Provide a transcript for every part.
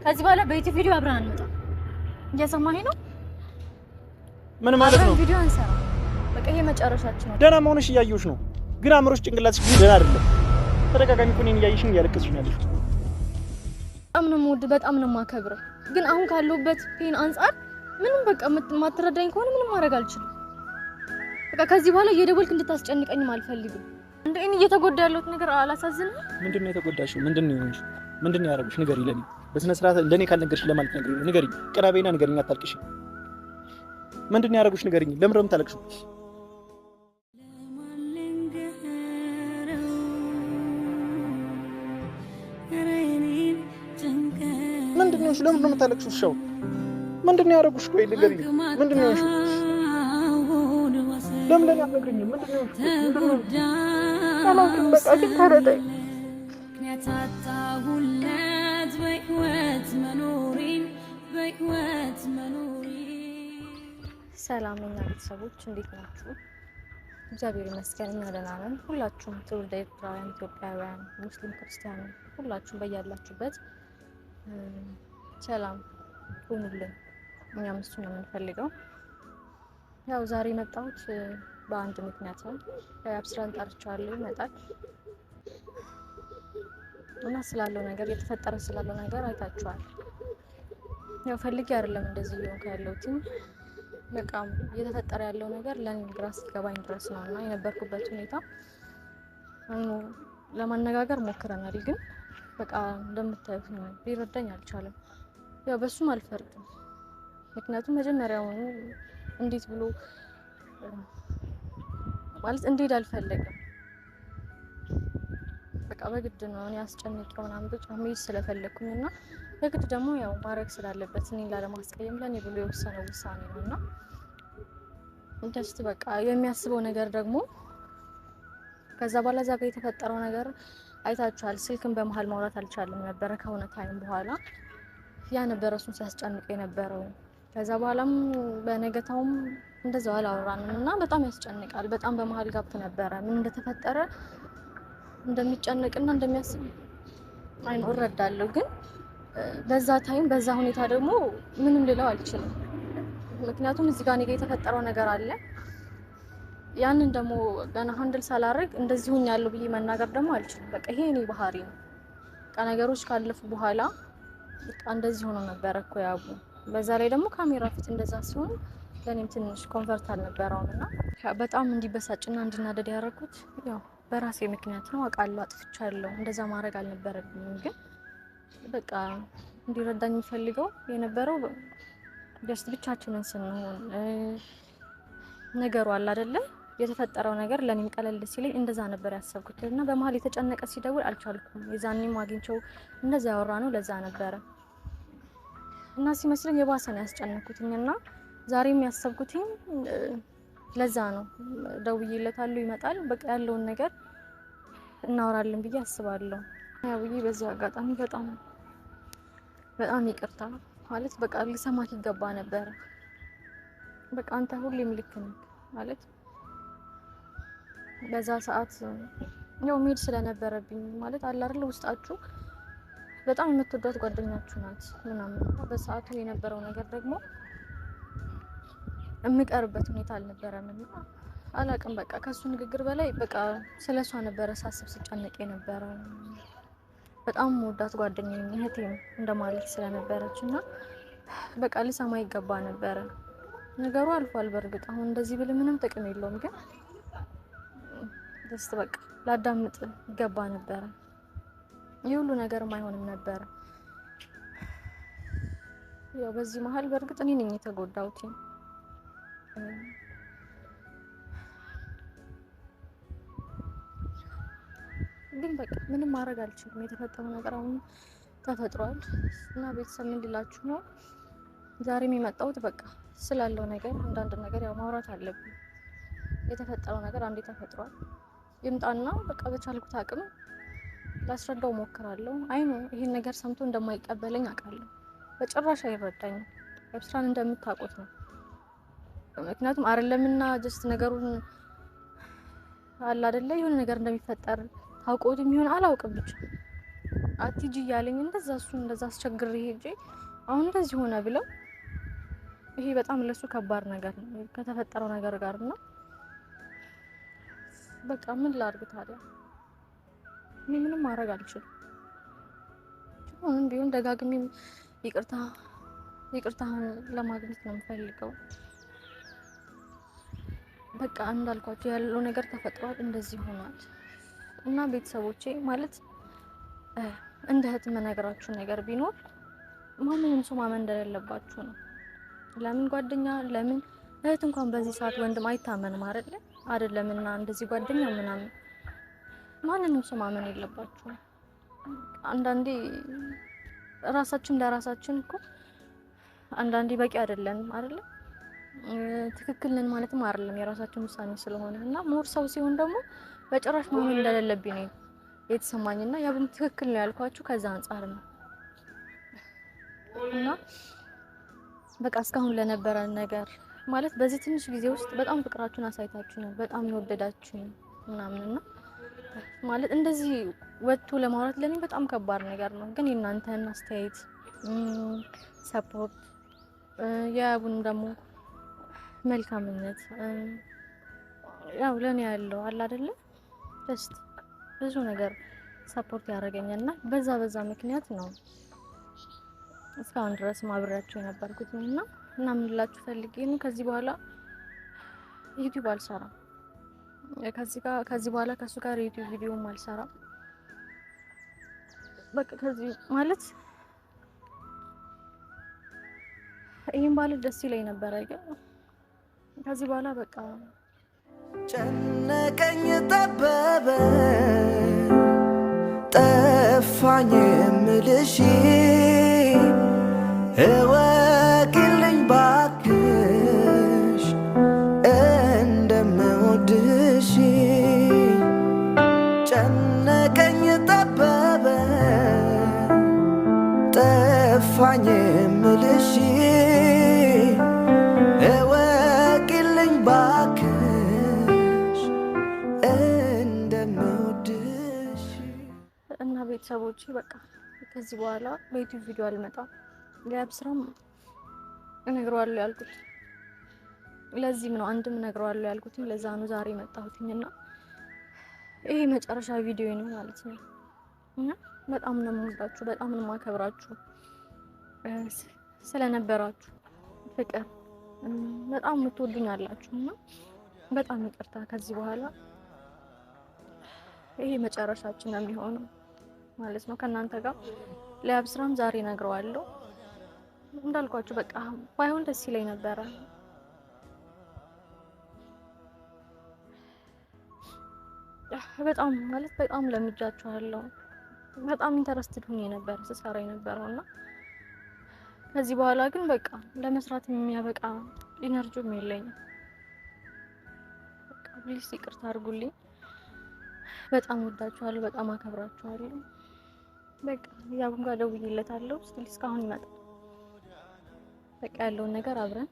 ከዚህ በኋላ በዩቲዩብ ቪዲዮ አብረን አንመጣም። እየሰማኸኝ ነው? ምን ማለት ነው? ቪዲዮ አንሰራ። በቃ ይሄ መጨረሻችን ነው። ደህና መሆንሽ እያየሁሽ ነው፣ ግን አእምሮሽ ጭንቅላትሽ ግን ደህና አይደለም። ተደጋጋሚ እኮ እኔን እያየሽኝ እያለቀስሽ ነው ያለሽው። በጣም ነው የምወድህ፣ በጣም ነው የማከብርህ። ግን አሁን ካለሁበት pain አንጻር ምንም በቃ የማትረዳኝ ከሆነ ምንም ማድረግ አልችልም። በቃ ከዚህ በኋላ እየደወልክ እንድታስጨንቀኝም አልፈልግም። እንደ እኔ እየተጎዳ ያለሁት ነገር አላሳዝንህም? ምንድን ነው የተጎዳሽው? ምንድን ነው የሆንሽው? ምንድን ነው ያደረጉሽ? ንገሪኝ። ለኔ በስነ ስርዓት ለኔ ካልነገርሽ ለማለት ንገሪኝ። ንገሪኝ፣ ቀና በይና ንገሪኝ። አታልቅሽ። ምንድን ነው ያደረጉሽ? ንገሪኝ። ለምንድን ነው የምታለቅሽው? ምንድን ነው? ለምንድን ነው የምታለቅሽው? እሻው ምንድን ነው ያደረጉሽ? ቆይ ንገሪኝ። ምንድን ነው የሆንሽው? ለምን ለኔ አትነግሪኝም? ምንድን ነው የሆንሽው? አላውቅም። በቃ ግን ተረዳኝ። ሰላም የኛ ቤተሰቦች እንዴት ናችሁ? እግዚአብሔር ይመስገን እኛ ደህና ነን። ሁላችሁም ትውልደ ኤርትራውያን፣ ኢትዮጵያውያን፣ ሙስሊም፣ ክርስቲያን ሁላችሁም በያላችሁበት ሰላም ሁኑልን። እኛም እሱ ነው የምንፈልገው። ያው ዛሬ የመጣሁት በአንድ ምክንያት ነው። አብስራን ጠርቼዋለሁ፣ ይመጣል እና ስላለው ነገር የተፈጠረ ስላለው ነገር አይታችኋል። ያው ፈልጌ አይደለም እንደዚህ እየሆንኩ ያለሁት፣ በቃ እየተፈጠረ ያለው ነገር ለኔ ግራ እስኪገባኝ ድረስ ነው እና የነበርኩበት ሁኔታ ለማነጋገር ሞክረናል፣ ግን በቃ እንደምታዩት ነው፣ ሊረዳኝ አልቻለም። ያው በሱም አልፈርድም፣ ምክንያቱም መጀመሪያውኑ እንዴት ብሎ ማለት እንዴት አልፈለግም። በቃ በግድ ነው እኔ አስጨንቄው ምናምን ብቻ መሄድ ስለፈለግኩኝ እና በግድ ደግሞ ያው ማድረግ ስላለበት እኔን ላለማስቀየም ለእኔ ብሎ የወሰነው ውሳኔ ነው እና just በቃ የሚያስበው ነገር ደግሞ ከዛ በኋላ እዛ ጋር የተፈጠረው ነገር አይታችኋል። ስልክን በመሀል ማውራት አልቻለም ነበረ ከሆነ time በኋላ ያ ነበረ እሱን ሲያስጨንቅ የነበረው። ከዛ በኋላም በነገታውም እንደዛው አላወራንም እና በጣም ያስጨንቃል። በጣም በመሀል gap ነበረ። ምን እንደተፈጠረ እንደሚጨነቅና እንደሚያስብ አይኖ እረዳለሁ፣ ግን በዛ time በዛ ሁኔታ ደግሞ ምንም ልለው አልችልም። ምክንያቱም እዚህ ጋር እኔ ጋር የተፈጠረው ነገር አለ። ያንን ደግሞ ገና handle ሳላደርግ እንደዚህ ሆኛለሁ ብዬ መናገር ደግሞ አልችልም። በቃ ይሄ እኔ ባህሪ ነው። በቃ ነገሮች ካለፉ በኋላ በቃ እንደዚህ ሆኖ ነበረ እኮ ያቡ። በዛ ላይ ደግሞ ካሜራ ፊት እንደዛ ሲሆን ለእኔም ትንሽ comfort አልነበረውም እና በጣም እንዲበሳጭና እንዲናደድ ያደረኩት ያው በራሴ ምክንያት ነው። አውቃለሁ፣ አጥፍቻለሁ። እንደዛ ማድረግ አልነበረብኝም። ግን በቃ እንዲረዳኝ የሚፈልገው የነበረው just ብቻችንን ስንሆን ነገሩ አለ አይደለ የተፈጠረው ነገር ለእኔም ቀለል ሲለኝ እንደዛ ነበር ያሰብኩት እና በመሀል የተጨነቀ ሲደውል አልቻልኩም። የዛኔም አግኝቼው እንደዛ ያወራ ነው ለዛ ነበረ እና ሲመስለኝ የባሰ ነው ያስጨነኩትኝ እና ዛሬም ያሰብኩትኝ ለዛ ነው። ደውዬለታለሁ፣ ይመጣል። በቃ ያለውን ነገር እናወራለን ብዬ አስባለሁ። ያውዬ በዚህ አጋጣሚ በጣም በጣም ይቅርታ ማለት በቃ ሊሰማክ ይገባ ነበረ። በቃ አንተ ሁሌም ልክ ነህ ማለት በዛ ሰዓት ያው መሄድ ስለነበረብኝ ማለት አለ አይደል ውስጣችሁ በጣም የምትወዷት ጓደኛችሁ ናት ምናምን። በሰዓቱ የነበረው ነገር ደግሞ የምቀርበት ሁኔታ አልነበረም እና አላቅም በቃ ከሱ ንግግር በላይ በቃ ስለ እሷ ነበረ ሳስብ ስጨነቅ የነበረው። በጣም ወዳት ጓደኛዬ እህቴም እንደማለት ስለነበረች እና በቃ ልሰማ ይገባ ነበረ። ነገሩ አልፏል። በእርግጥ አሁን እንደዚህ ብል ምንም ጥቅም የለውም፣ ግን ደስ በቃ ላዳምጥ ይገባ ነበረ። ይህ ሁሉ ነገርም አይሆንም ነበረ። ያው በዚህ መሀል በእርግጥ እኔ ነኝ የተጎዳሁት። ግን በቃ ምንም ማድረግ አልችልም። የተፈጠረው ነገር አሁን ተፈጥሯል እና ቤተሰብ ምን ሊላችሁ ነው? ዛሬም የመጣሁት በቃ ስላለው ነገር አንዳንድ ነገር ያው ማውራት አለብን። የተፈጠረው ነገር አንዴ ተፈጥሯል። ይምጣና በቃ በቻልኩት አቅም ላስረዳው ሞክራለሁ። አይኑ ይሄን ነገር ሰምቶ እንደማይቀበለኝ አውቃለሁ። በጭራሽ አይረዳኝም። ኤብስራን እንደምታውቁት ነው። ምክንያቱም አይደለምና just ነገሩን አለ አይደለ የሆነ ነገር እንደሚፈጠር ታውቆት የሚሆን አላውቅም። ብቻ አትሂጂ እያለኝ እንደዛ እሱን እንደዛ አስቸግሬ ሄጄ አሁን እንደዚህ ሆነ ብለው ይሄ በጣም ለሱ ከባድ ነገር ነው ከተፈጠረው ነገር ጋር እና በቃ ምን ላድርግ ታዲያ? እኔ ምንም ማድረግ አልችልም። አሁንም ቢሆን ደጋግሜ ይቅርታህን ለማግኘት ነው የምፈልገው። በቃ እንዳልኳቸው ያለው ነገር ተፈጥሯል፣ እንደዚህ ሆኗል እና ቤተሰቦቼ ማለት እንደ እህት የምነግራችሁ ነገር ቢኖር ማንንም ሰው ማመን እንደሌለባችሁ ነው። ለምን ጓደኛ ለምን እህት እንኳን በዚህ ሰዓት ወንድም አይታመንም አይደለ? አይደለም እና እንደዚህ ጓደኛ ምናምን ማንንም ሰው ማመን የለባችሁም። አንዳንዴ ራሳችን ለራሳችን እኮ አንዳንዴ በቂ አይደለንም አይደለ? ትክክል ነን ማለትም አይደለም የራሳችን ውሳኔ ስለሆነ እና more ሰው ሲሆን ደግሞ በጭራሽ ማመን እንደሌለብኝ ነው የተሰማኝና ያብም ትክክል ነው ያልኳችሁ ከዛ አንጻር ነው። እና በቃ እስካሁን ለነበረ ነገር ማለት በዚህ ትንሽ ጊዜ ውስጥ በጣም ፍቅራችሁን አሳይታችሁኛል፣ በጣም የወደዳችሁኝ ምናምን እና ማለት እንደዚህ ወጥቶ ለማውራት ለኔ በጣም ከባድ ነገር ነው። ግን የእናንተን አስተያየት support፣ የያቡን ደግሞ መልካምነት ያው ለኔ ያለው አለ አይደለ just ብዙ ነገር support ያደረገኛል እና በዛ በዛ ምክንያት ነው እስካሁን ድረስ ማብሬያቸው የነበርኩት እና ምን ልላችሁ ፈልጌ ነው ከዚህ በኋላ ዩቲዩብ አልሰራም። ከዚህ በኋላ ከሱ ጋር ዩቲዩብ ቪዲዮም አልሰራም። በቃ ከዚህ ማለት ይሄን ባለ ደስ ይለኝ ነበር፣ ግን ከዚህ በኋላ በቃ ጨነቀኝ፣ ጠበበ፣ ጠፋኝ የምልሽ እወቂልኝ ባክሽ እንደምወድሽ። ጨነቀኝ፣ ጠበበ፣ ጠፋኝ የምልሽ እወቂልኝ ባክሽ እንደምወድሽ። እና ቤተሰቦቼ በቃ ከዚህ በኋላ በዩቲዩብ ቪዲዮ አልመጣም። ለያብ ስራም እነግረዋለሁ ያልኩት ለዚህም ነው። አንድም እነግረዋለሁ ያልኩት ለዛ ነው ዛሬ መጣሁትኝ እና ይሄ መጨረሻ ቪዲዮ ነው ማለት ነው። እና በጣም ነው የምወዳችሁ፣ በጣም ነው የማከብራችሁ ስለነበራችሁ ፍቅር በጣም የምትወዱኝ አላችሁ እና በጣም ይቅርታ። ከዚህ በኋላ ይሄ መጨረሻችን ነው የሚሆነው ማለት ነው ከእናንተ ጋር። ለያብ ስራም ዛሬ እነግረዋለሁ እንዳልኳችሁ በቃ ባይሆን ደስ ይለኝ ነበረ። በጣም ማለት በጣም ለምጃችኋለሁ። በጣም interested ሆኜ ነበር ስሰራ የነበረው እና ከዚህ በኋላ ግን በቃ ለመስራት የሚያበቃ energy ውም የለኝም። በቃ please ይቅርታ አድርጉልኝ። በጣም ወዳችኋለሁ፣ በጣም አከብራችኋለሁ። በቃ ያቡን ጋር ደውዬለታለሁ። still እስካሁን ይመጣል። በቃ ያለውን ነገር አብረን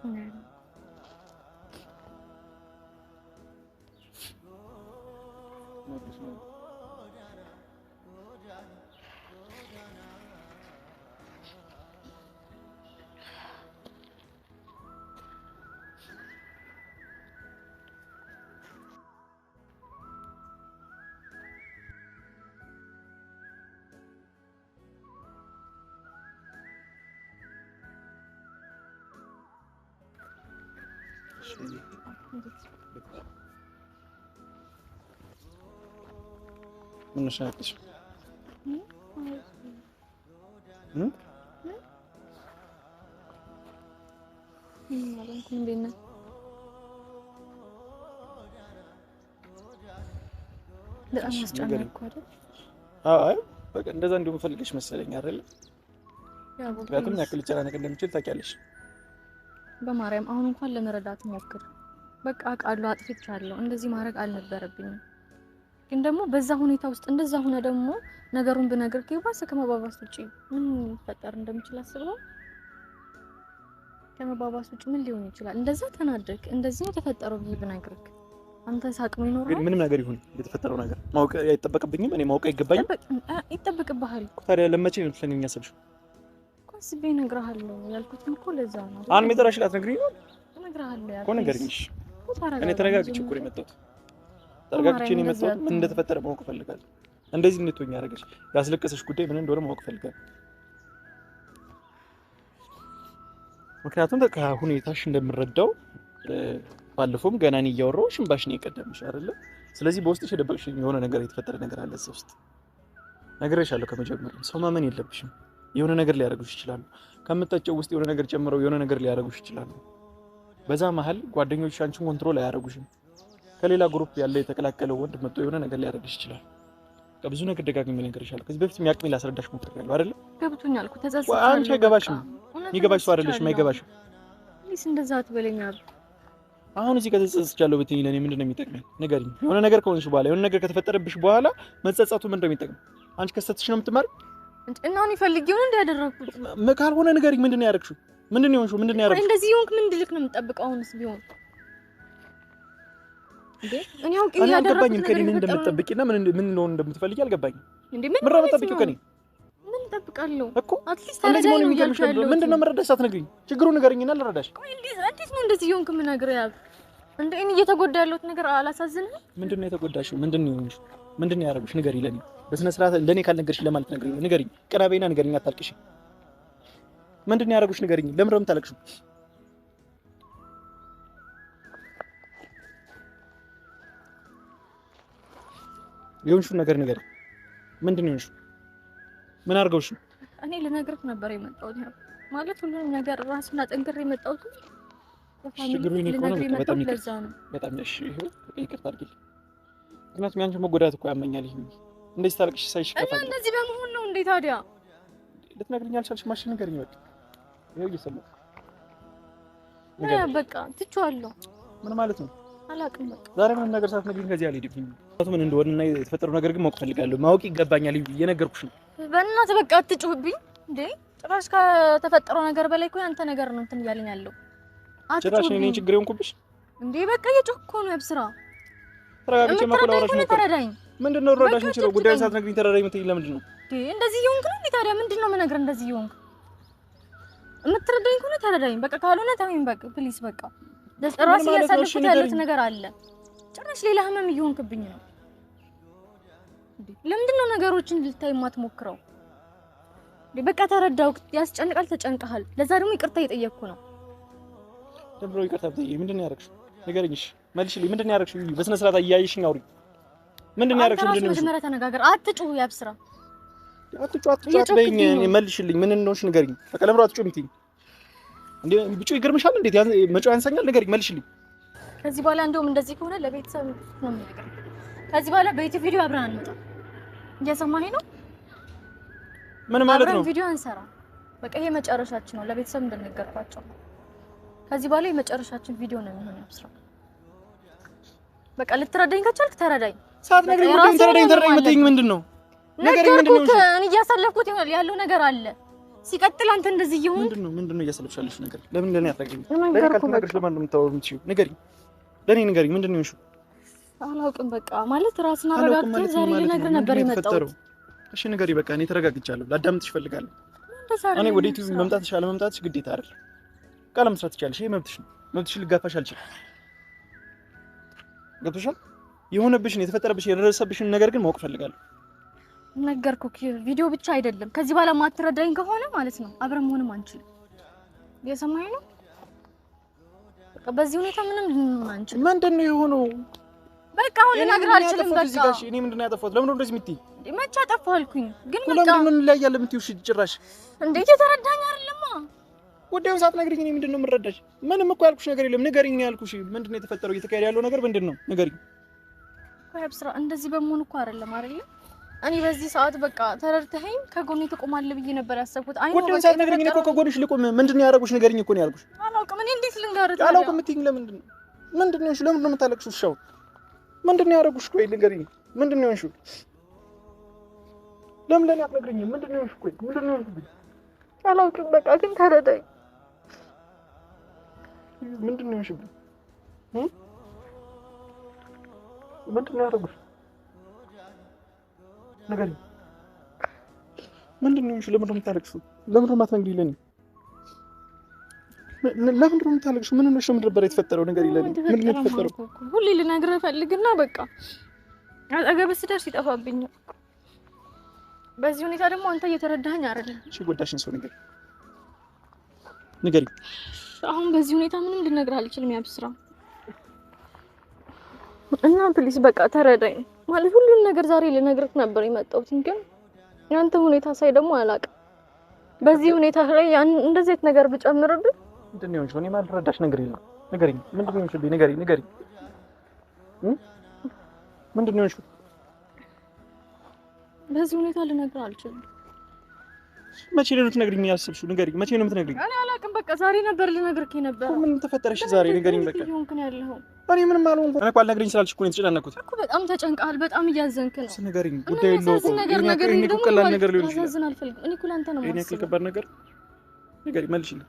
እናያለን። ምን ሻቅሽ? በጣም አስጨነቅኩ አይደል? አይ በቃ እንደዛ እንደሆነ ፈልገሽ መሰለኝ አይደል? ምክንያቱም ያክል ሊጨናነቅ እንደሚችል ታውቂያለሽ። በማርያም አሁን እንኳን ለመረዳት ሞክር። በቃ አውቃለሁ፣ አጥፍቻለሁ፣ እንደዚህ ማድረግ አልነበረብኝም። ግን ደግሞ በዛ ሁኔታ ውስጥ እንደዛ ሆነ ደግሞ ነገሩን ብነግርህ የባሰ ከመባባስ ውጪ ምን ሊፈጠር እንደሚችል አስበው። ከመባባስ ውጪ ምን ሊሆን ይችላል? እንደዛ ተናደክ፣ እንደዚህ ነው የተፈጠረው ብዬ ብነግርህ አንተ ሳቅም ግን ይኖርሃል። ምንም ነገር ይሁን የተፈጠረው ነገር ማወቅ አይጠበቅብኝም። እኔ ማወቅ አይገባኝም። ይጠበቅብሃል ታዲያ ለመቼ ነው ስለኔ የሚያሰብሽው? እኮ አስቤ እነግርሃለሁ ያልኩትም እኮ ለዛ ነው። አሁን የጠራሽ ላትነግሪኝ ነው እነግርሃለሁ እኮ ያልኩት ንገሪኝ። እሺ እኮ ተረጋጋ። እኔ ተረጋግቼ እኮ ነው የመጣሁት። ተረጋግቼ ነው የመጣሁት። ምን እንደተፈጠረ ማወቅ እፈልጋለሁ። እንደዚህ እንድትሆኝ ያደረገሽ ያስለቀሰሽ ጉዳይ ምን እንደሆነ ማወቅ እፈልጋለሁ። ምክንያቱም ከሁኔታሽ እንደምረዳው ባለፈውም ገና እኔ እያወራሁሽ እምባሽ ነው የቀደምሽ አይደለ? ስለዚህ በውስጥሽ የደበቅሽ የሆነ ነገር የተፈጠረ ነገር አለ እዛ ውስጥ ነግሬሻለሁ። ከመጀመሪያው ሰው ማመን የለብሽም። የሆነ ነገር ሊያደርጉሽ ይችላሉ። ከምጠጪው ውስጥ የሆነ ነገር ጨምረው የሆነ ነገር ሊያደርጉሽ ይችላሉ። በዛ መሀል ጓደኞች አንቺን control አያደርጉሽም። ከሌላ group ያለ የተቀላቀለው ወንድ መጥቶ የሆነ ነገር ሊያደርግሽ ይችላል። ብዙ ነገር ደጋግሜ ልነግርሻለሁ። ከዚህ በፊት የሚያቅሜ ላስረዳሽ ሞክሬያለሁ አይደለ? ገብቶኛል እኮ ተጸጽቻለሁ። አንቺ አይገባሽም። በቃ የሚገባሽ ሰው አይደለሽም። አይገባሽም። please እንደዛ አትበለኝ። አሁን እዚህ ከተጸጽቻለሁ ብትይኝ ለእኔ ምንድን ነው የሚጠቅመኝ? ንገሪኝ። የሆነ ነገር ከሆንሽ በኋላ የሆነ ነገር ከተፈጠረብሽ በኋላ መጸጸቱ ምንድን ነው የሚጠቅመኝ? አንቺ ከሰትሽ ነው የምትማሪው? እና አሁን ፈልጌው ነው እንደ ያደረኩት ካልሆነ ንገሪኝ። ምንድን ነው ያደረግሽው? ምንድን ነው የሆንሽው? ምንድን ነው ያደረግሽው? እንደዚህ ይሁንክ ምን እንድልክ ነው የምጠብቀው? አሁንስ ቢሆን እንዴ እኔ አውቄ እኔ ያደረኩት አልገባኝም። ነገር ከእኔ ምን የተፈጠረው እንደምትጠብቂና ምን እንደሆነ እንደምትፈልጊ አልገባኝም። እንዴ ምን ምን ነው ማለት የምትጠብቂው ነው? ከእኔ ምን እጠብቃለሁ? እኮ at least እንደዚህ ተረዳኝ መሆን ነው የሚገርምሽ እያልኩ ነበር። ያለሁት። ምንድን ነው የምረዳሽ? ሳትነግሪኝ ችግሩን ንገሪኝና ልረዳሽ። ቆይ እንዴት ነው እንደዚህ እየሆንክ የምነግርህ? ያብ እንደ እኔ እየተጎዳ ያለሁት ነገር አላሳዝንህም? ምንድን ነው የተጎዳሽው? ምንድን ነው የሆንሽው? ምንድን ነው ያደረጉሽ? ንገሪኝ። ለእኔ በስነ ስርዓት ለእኔ ካልነገርሽ ለማለት ንገሪኝ። ንገሪኝ። ቀና በይና ንገሪኝ። አታልቅሽ። ምንድን ነው ያደረጉሽ? ንገሪኝ። ለምንድን ነው የምታለቅሽው? የሆንሽውን ነገር ንገሪኝ። ምንድን ነው የሆንሽው? ምን አድርገውሽ ነው? እኔ ልነግርህ ነበር የመጣሁት። ያብ ማለት ሁሉንም ነገር ራሱን አጠንክሬ የመጣሁት ለ family ችግሩ የእኔ ከሆነ ልነግርህ በቃ በጣም የመጣሁት ይቅርታ ለዛ ነው። በጣም እሺ፣ ይኸው ይቅርታ አድርጊልኝ። ምክንያቱም ያንቺ መጎዳት እኮ ያመኛል። ይሄ እንደዚህ ታልቅሽ ሳይሽ እና ይከፋኛል። እንደዚህ በመሆን ነው እንዴ ታዲያ? ልትነግሪኝ አልቻልሽም። ማሽ ንገሪኝ። በቃ ይኸው እየሰማሁ ንገሪኝ። በቃ ትቼዋለሁ። ምን ማለት ነው? አላውቅም በቃ ዛሬ ምንም ነገር ሳትነግሪኝ ከዚህ አልሄድም። ምን እንደሆነ እና የተፈጠረው ነገር ግን ማወቅ እፈልጋለሁ። ማወቅ ይገባኛል። እየነገርኩሽ ነው። በእናትህ በቃ አትጩህብኝ እንዴ! ጭራሽ ከተፈጠረው ነገር በላይ እኮ ያንተ ነገር ነው እንትን እያለኝ ያለው። ጭራሽ እኔ አትጩህብኝ ችግር የሆንኩብሽ? እንዴ! በቃ እየጮህክ እኮ ነው። ያብስራ ተረጋግቼ የምትረዳኝ ማኮላወራሽ ከሆነ ነው። ተረዳኝ። ምንድን ነው ልረዳሽ በቃ የምችለው? ጉዳዩን ጭቅጭቀኝ። ሳትነግሪኝ ተረዳኝ የምትይኝ ለምንድን ነው? እንዴ እንደዚህ እየሆንክ ነው እንዴ ታዲያ? ምንድን ነው የምነግርህ? እንደዚህ እየሆንክ የምትረዳኝ ከሆነ ተረዳኝ። በቃ ካልሆነ ተወኝ። በቃ please። በቃ ምን ራሴ ማለት ነው? እሺ እያሳለፍኩት ያለሁት ንገሪኝ። ነገር አለ። ጭራሽ ሌላ ህመም እየሆንክብኝ ነው። እንዴ ለምንድን ነው ነገሮችን ልታይ የማትሞክረው? እንዴ በቃ ተረዳው። ያስጨንቃል፣ ተጨንቀሃል። ለዛ ደግሞ ይቅርታ እየጠየቅኩ ነው። ደብሮ ይቅርታ ብትጠይቂኝ ምንድን ነው ያደረግሽው? ንገሪኝ። እሺ መልሽልኝ። ምንድን ነው ያደረግሽው? በስነ ስርዓት እያየሽኝ አውሪኝ። ምንድን ነው አንተ ያደረግሽው? ራስህ ምንድን ነው መጀመሪያ ተነጋገር። አትጩህ ያብስራ። አትጩ አትጩ አትበይኝ። እየጮህክብኝ እኔ ነው። መልሽልኝ። ምን እንደሆንሽ ንገሪኝ። በቃ ለምሮ አትጩ የምትይኝ እንዴ? ብጩ ይገርምሻል? እንዴት መጮህ ያንሰኛል? ንገሪኝ፣ መልሽልኝ። ከዚህ በኋላ እንደውም እንደዚህ ከሆነ ለቤተሰብ ነው የምነግርህ። ከዚህ በኋላ በዩቲዩብ ቪዲዮ አብረን አንመጣም። እየሰማኸኝ ነው? ምን ማለት አብረን ነው? ቪዲዮ አንሰራ። በቃ ይሄ መጨረሻችን ነው። ለቤተሰብ እንደነገርኳቸው ከዚህ በኋላ የመጨረሻችን ቪዲዮ ነው የሚሆነው። ያብስራ በቃ ልትረዳኝ ከቻልክ ተረዳኝ። ሳትነግሪኝ በቃ ጉዳዩን የራሴ ተረዳኝ ህመም ተረዳኝ የምትይኝ አለብኝ። ምንድን ነው? ንገሪኝ፣ ምንድን ነው ነገርኩህ። እኔ እያሳለፍኩት ይሆናል ያለው ነገር አለ። ሲቀጥል አንተ እንደዚህ እየሆንክ ምንድን ነው እያሳለፍሽ ያለሽው ነገር? ለምን ለኔ አትነግሪኝም? ለኔ ነገርኩህ። ካልተናገርሽ ለማን ነው የምታወሪው የምትችይው? ንገሪኝ፣ ለኔ ንገሪኝ። ምንድን ነው የሆንሽው? አላውቅም። በቃ ማለት ራስን አላውቅም አረጋግተህ ማለት ምን ዛሬ ማለት ነው? ልነግርህ ነበር ምንድን ነው የመጣሁት። የተፈጠረው? እሺ ንገሪ። በቃ እኔ ተረጋግቻለሁ። ላዳምጥሽ እፈልጋለሁ። እንደዛ እኔ አይደለም ወደ ዩቲዩብ ስራ። መምጣትሽ አለመምጣትሽ ግዴታ አይደለም። ቃል መስራት ትችያለሽ። ይሄ መብትሽ ነው። መብትሽን ልጋፋሽ አልችልም። ገብቶሻል? የሆነብሽን የተፈጠረብሽን የደረሰብሽን ነገር ግን ማወቅ እፈልጋለሁ። ነገርኩህ። ቪዲዮ ብቻ አይደለም። ከዚህ በኋላ ማትረዳኝ ከሆነ ማለት ነው አብረን መሆንም አንችልም። እየሰማኸኝ ነው? በቃ በዚህ ሁኔታ ምንም ልንሆን አንችልም። ምንድን ነው የሆነው? በቃ አሁን እኔ ልነግርህ ምንድን ነው አልችልም። ያጠፋሁት እዚህ በቃ ጋር? እሺ፣ እኔ ምንድን ነው ያጠፋሁት? ለምንድን ነው እንደዚህ የምትይኝ? እንዴ መቼ አጠፋሁ አልኩኝ። ግን እኮ በቃ ለምንድን ነው እንለያያለን የምትይው? እሺ ጭራሽ እንዴ እየተረዳኝ አይደለማ። ጉዳዩን ሳትነግሪኝ እኔ ምንድን ነው የምረዳሽ? ምንም እኮ ያልኩሽ ነገር የለም። ንገሪኝ ነው ያልኩሽ። ምንድን ነው የተፈጠረው? እየተካሄደ ያለው ነገር ምንድን ነው? ንገሪኝ። ቆይ አብስራ፣ እንደዚህ በመሆን እኮ አይደለም አይደለ? እኔ በዚህ ሰዓት በቃ ተረድተኸኝ ከጎኔ ትቆማለህ ብዬ ነበር ያሰብኩት። አይ ነው ጉዳዩን በቃ ሳትነግሪኝ እኔ እኮ ከጎንሽ ልቆም። ምንድን ነው ያደረጉሽ? ንገሪኝ እኮ ነው ያልኩሽ። አላውቅም። እኔ እንዴት ልንገርህ ታዲያ? አላውቅም የምትይኝ ለምንድን ነው? ምንድን ነው የሆንሽው? ለምንድን ነው የምታለቅሺው? እሺ አሁን ምንድን ነው ያደረጉሽ? ቆይ ንገሪኝ። ምንድን ነው የሆንሽው? ለምን ለእኔ አትነግሪኝም? ምንድን ነው የሆንሽው? ቆይ ምንድን ነው የሆንሽው? አላውቅም። በቃ ግን ተረዳኝ። ምንድን ነው የሆንሽብኝ? ምንድን ነው ያደረጉሽ? ንገሪኝ። ምንድን ነው የሆንሽው? ለምንድን ነው የምታለቅሺው? ለምንድን ነው የማትነግሪኝ ለእኔ? ለምንድን ነው የምታለቅሺው? ምን ሆነሽ ነው? ምንድን ነበር የተፈጠረው? ንገሪኝ ለእኔ። ምንድን ነው የተፈጠረው? ሁሌ ልነግርህ እፈልግና በቃ አጠገብህ ስደርስ ይጠፋብኛል። በዚህ ሁኔታ ደግሞ አንተ እየተረዳኸኝ አይደለም። እሺ የጎዳሽን ሰው ንገሪኝ፣ ንገሪኝ። አሁን በዚህ ሁኔታ ምንም ልነግርህ አልችልም ያብስራ እና please በቃ ተረዳኝ። ማለት ሁሉን ነገር ዛሬ ልነግርህ ነበር የመጣሁት፣ ግን ያንተ ሁኔታ ሳይ ደግሞ አላውቅም። በዚህ ሁኔታ ላይ እንደዚህ አይነት ነገር ብጨምርብህ ምንድን ነው የሆንሽው? እኔ የማልረዳሽ ነገር የለም። ንገሪኝ፣ ምንድን ነው የሆንሽብኝ? ንገሪኝ፣ ንገሪኝ። ምንድን ነው የሆንሽው? በዚህ ሁኔታ ልነግርህ አልችልም። መቼ ነው የምትነግሪኝ ያሰብሽው? ንገሪኝ፣ መቼ ነው የምትነግሪኝ? እኔ አላውቅም። በቃ ዛሬ ነበር ልነግርህ የነበረው። ምን ተፈጠረሽ ዛሬ? ንገሪኝ በቃ። እየሆንክ ነው ያለኸው? እኔ ምንም አልሆንኩም። እኔ እኮ አልነግሪኝ ስላልሽ እኮ ነው የተጨናነኩት እኮ። በጣም ተጨንቀሃል፣ በጣም እያዘንክ ነው። ንገሪኝ፣ ጉዳዩ የሚያሳዝን ነገር ነገረኝ። ደግሞ ቀላል ነገር ሊሆን ይችላል። ላሳዝን አልፈልግም። እኔ እኮ ለአንተ ነው ይሄን ያክል የማስበው። ከባድ ነገር ንገሪኝ፣ መልሽልኝ።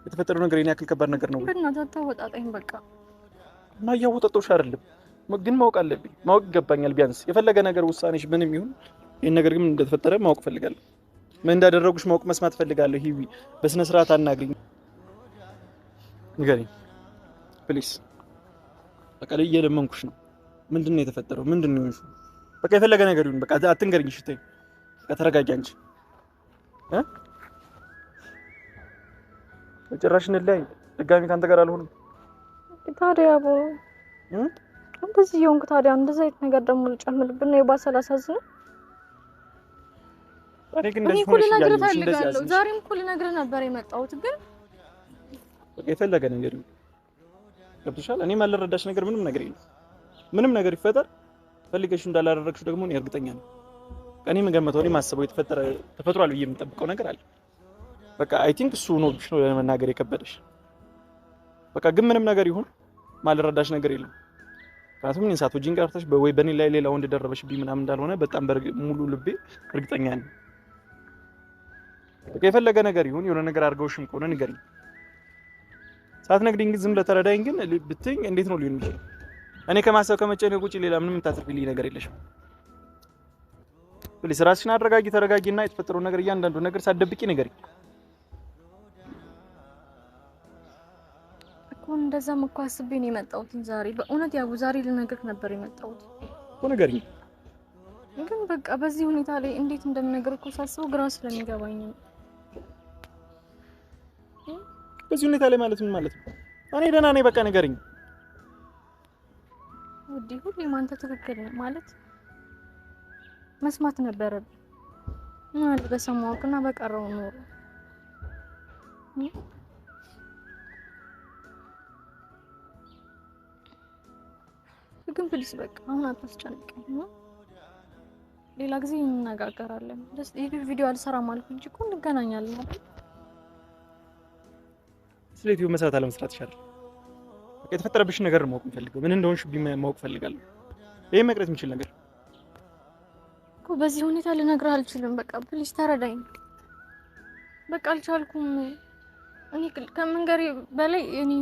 የተፈጠረው ነገር ይሄን ያክል ከባድ ነገር ነው ወይ? በእናትህ አታወጣጣኝ። በቃ እና እያወጣጣሁሽ አይደለም፣ ግን ማወቅ አለብኝ፣ ማወቅ ይገባኛል። ቢያንስ የፈለገ ነገር ውሳኔሽ ምንም ይሁን ይሄን ነገር ግን እንደተፈጠረ ማወቅ እፈልጋለሁ። ምን እንዳደረጉሽ ማወቅ መስማት እፈልጋለሁ። ሂዊ በስነ ስርዓት አናግሪኝ፣ ንገሪኝ please። በቃ ላይ እየለመንኩሽ ነው። ምንድን ነው የተፈጠረው? ምንድን ነው የሆንሽው? በቃ የፈለገ ነገር ይሁን፣ በቃ አትንገሪኝ። እሺ ተይኝ፣ በቃ ተረጋጊ አንቺ እ በጭራሽ እንለያይ፣ ድጋሚ ከአንተ ጋር አልሆንም። ታዲያ እንደዚህ እየሆንክ ታዲያ እንደዚህ አይነት ነገር ደግሞ ልጨምርብህ ነው የባሰ ላሳዝንህ። እኔ ግን እኔ እንደዚህ እኮ ሆነሽ ልነግርህ እያየሁሽ እንደዚህ እፈልጋለሁ። አዝነሽ ዛሬም እኮ ልነግርህ ነበር የመጣሁት፣ ግን በቃ የፈለገ ነገር ይሁን፣ ገብቶሻል። እኔ የማልረዳሽ ነገር ምንም ነገር የለም። ምንም ነገር ይፈጠር ፈልገሽ እንዳላደረግሽው ደግሞ እኔ እርግጠኛ ነኝ። እኔ የምገምተው እኔ የማስበው የተፈጠረ ተፈጥሯል ብዬ የምጠብቀው ነገር አለ። በቃ I think እሱ ሆኖብሽ ነው ለመናገር የከበደሽ። በቃ ግን ምንም ነገር ይሁን ማልረዳሽ ነገር የለም። ምክንያቱም እኔን ሳትወጂኝ ቀርተሽ ወይ በእኔ ላይ ሌላ ወንድ ደረበሽብኝ ምናምን እንዳልሆነ በጣም ሙሉ ልቤ እርግጠኛ ነኝ። በቃ የፈለገ ነገር ይሁን የሆነ ነገር አድርገውሽም ከሆነ ንገሪኝ። ሳትነግሪኝ ግን ዝም ለተረዳኝ ግን ብትይኝ እንዴት ነው ሊሆን የሚችለው? እኔ ከማሰብ ከመጨነቅ ውጪ ሌላ ምንም የምታተርፊልኝ ነገር የለሽም። please ራስሽን አረጋጊ፣ ተረጋጊና የተፈጠረውን ነገር እያንዳንዱ ነገር ሳትደብቂ ንገሪኝ። እኮ እንደዛም እኮ አስቤ ነው የመጣሁት ዛሬ። በእውነት ያቡ ዛሬ ልነግርህ ነበር የመጣሁት እኮ ንገሪኝ። ግን በቃ በዚህ ሁኔታ ላይ እንዴት እንደምነግርህ እኮ ሳስበው ግራ ስለሚገባኝ ነው። በዚህ ሁኔታ ላይ ማለት ምን ማለት ነው? እኔ ደህና ነኝ፣ በቃ ንገሪኝ። ውዴ ሁሌም አንተ ትክክል ነህ ማለት መስማት ነበረብኝ። ምን አለ በሰማሁህና በቀረው ኖሮ። ግን please በቃ አሁን አታስጨንቀኝ። ሌላ ጊዜ እንነጋገራለን። ደስ ይህ ቪዲዮ አልሰራም አልኩ እንጂ እኮ እንገናኛለን አይደል? ስለ ዩቲዩብ መስራት አለመስራት ይሻላል። በቃ የተፈጠረብሽ ነገር ማወቅ የምፈልገው ምን እንደሆንሽብኝ ማወቅ እፈልጋለሁ። ይሄ መቅረት የሚችል ነገር እኮ በዚህ ሁኔታ ልነግርህ አልችልም። በቃ please ተረዳኝ። በቃ አልቻልኩም። እኔ ከመንገሬ በላይ እኔ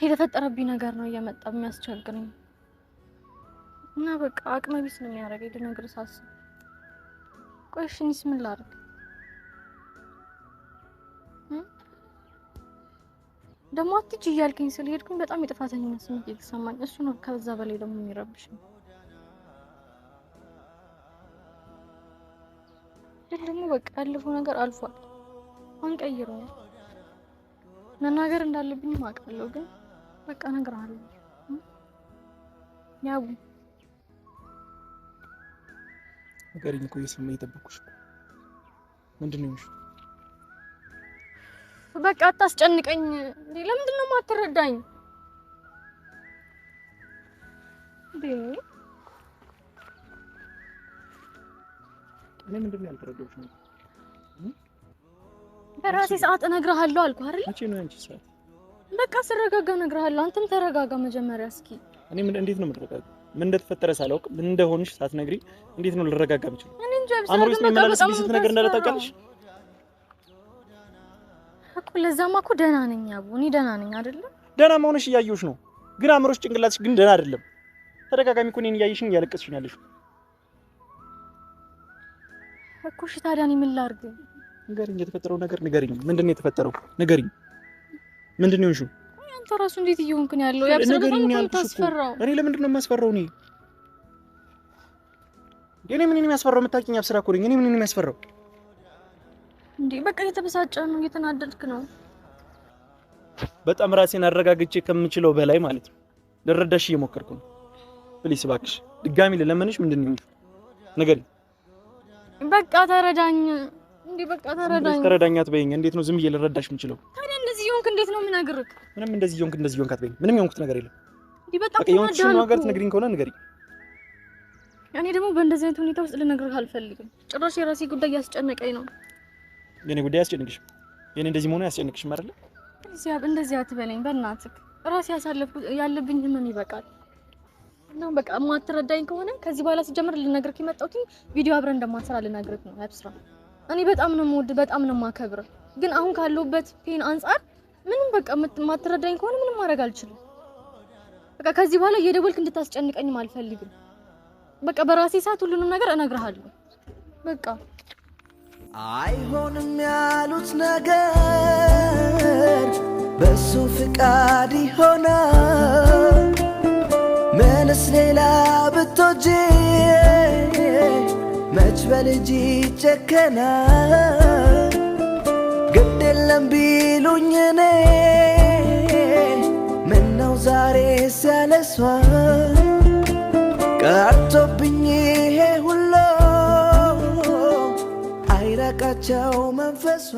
የተፈጠረብኝ ነገር ነው እየመጣ የሚያስቸግረኝ እና በቃ አቅመ ቢስ ነው የሚያደርገኝ ልነግርህ ሳስብ። ቆይ እሺ እኔስ ምን ላድርግ? ደግሞ አትሂጂ እያልከኝ ስለሄድኩኝ በጣም የጥፋተኝነት ስሜት የተሰማኝ እሱ ነው። ከዛ በላይ ደግሞ የሚረብሽ ነው። ግን ደግሞ በቃ ያለፈው ነገር አልፏል፣ አንቀይረውም። መናገር እንዳለብኝም አውቃለሁ፣ ግን በቃ እነግርሃለሁ። ያቡ ንገሪኝ እኮ እየሰማሁ እየጠበኩሽ እኮ። ምንድን ነው የሆንሽው? በቃ አታስጨንቀኝ። እንዴ ለምንድን ነው የማትረዳኝ? እንዴ እኔ ምንድን ነው ያልተረዳሁሽ ነገር? በራሴ ሰዓት እነግርሃለሁ አልኩህ አይደል? መቼ ነው ያንቺ ሰዓት? በቃ ስረጋጋ እነግርሃለሁ። አንተም ተረጋጋ መጀመሪያ እስኪ። እኔ ምን እንዴት ነው የምረጋጋው? ምን እንደተፈጠረ ሳላውቅ ምን እንደሆንሽ ሳትነግሪኝ እንዴት ነው ልረጋጋ የምችለው? እኔ እንጃ ብቻ አእምሮዬ ግን ውስጥ በቃ የሚመላለስ በጣም ስንት ነገር እንዳለ ታውቂያለሽ? እኮ ለዛማ እኮ ደህና ነኝ አቡ፣ እኔ ደህና ነኝ አይደለ? ደህና መሆንሽ እያየሁሽ ነው፣ ግን አእምሮሽ ጭንቅላትሽ ግን ደህና አይደለም። ተደጋጋሚ እኮ እኔን እያየሽኝ እያለቀስሽ ነው ያለሽው እኮ። እሺ ታዲያ እኔ ምን ላድርግ? ንገሪኝ፣ የተፈጠረው ነገር ንገሪኝ። ምንድን ነው የተፈጠረው? ንገሪኝ። ምንድን ነው የሆንሽው? አንተ ራሱ እንዴት እየሆንክ ነው ያለው? ያብስራ በጣም እኮ የምታስፈራው። እኔ ለምንድን ነው የማስፈራው? እኔ ምን ነው የሚያስፈራው? የምታውቂኝ አብስራ እኮ ነኝ። እኔ ምን ነው የሚያስፈራው? እንዴ በቃ እየተበሳጨ ነው፣ እየተናደድክ ነው። በጣም ራሴን አረጋግቼ ከምችለው በላይ ማለት ነው ልረዳሽ እየሞከርኩ ነው። Please እባክሽ ድጋሚ ልለምንሽ። ምንድን ነው ንገሪኝ። በቃ ተረዳኝ። እንዴ በቃ ተረዳኝ። ተረዳኝ አትበይኝ። እንዴት ነው ዝም ብዬ ልረዳሽ የምችለው? ታዲያ እንደዚህ ሆንክ እንዴት ነው የምነግርህ? ምንም እንደዚህ ሆንክ እንደዚህ ሆንክ አትበይኝ። ምንም የሆንኩት ነገር የለም። እንዴ በጣም በቃ የሆንኩሽን ነገር ትነግሪኝ ከሆነ ንገሪኝ። እኔ ደግሞ በእንደዚህ አይነት ሁኔታ ውስጥ ልነግርህ አልፈልግም። ጭራሽ የራሴ ጉዳይ ያስጨነቀኝ ነው። የኔ ጉዳይ አያስጨንቅሽም? የኔ እንደዚህ መሆኑ አያስጨንቅሽም አይደለ? እንደዚህ አትበለኝ በእናትህ። ራሴ ያሳለፍኩት ያለብኝ ህመም ይበቃል። እና በቃ የማትረዳኝ ከሆነ ከዚህ በኋላ ሲጀምር ልነግርህ የመጣሁት ቪዲዮ አብረን እንደማንሰራ ልነግርህ ነው። አብስራ እኔ በጣም ነው የምወድህ፣ በጣም ነው የማከብርህ። ግን አሁን ካለሁበት pain አንጻር ምንም በቃ የማትረዳኝ ከሆነ ምንም ማድረግ አልችልም። በቃ ከዚህ በኋላ እየደወልክ እንድታስጨንቀኝም አልፈልግም። በቃ በራሴ ሰዓት ሁሉንም ነገር እነግርሃለሁ። በቃ አይሆንም ያሉት ነገር በሱ ፍቃድ ይሆናል። ምንስ ሌላ ብትወጂ መች በልጅ ይጨከናል። ግድ የለም ቢሉኝ እኔ ምነው ዛሬ ሲያለሷ ቀርቶብኝ ይሄ ሁሉ አይራቃቸው መንፈሷ።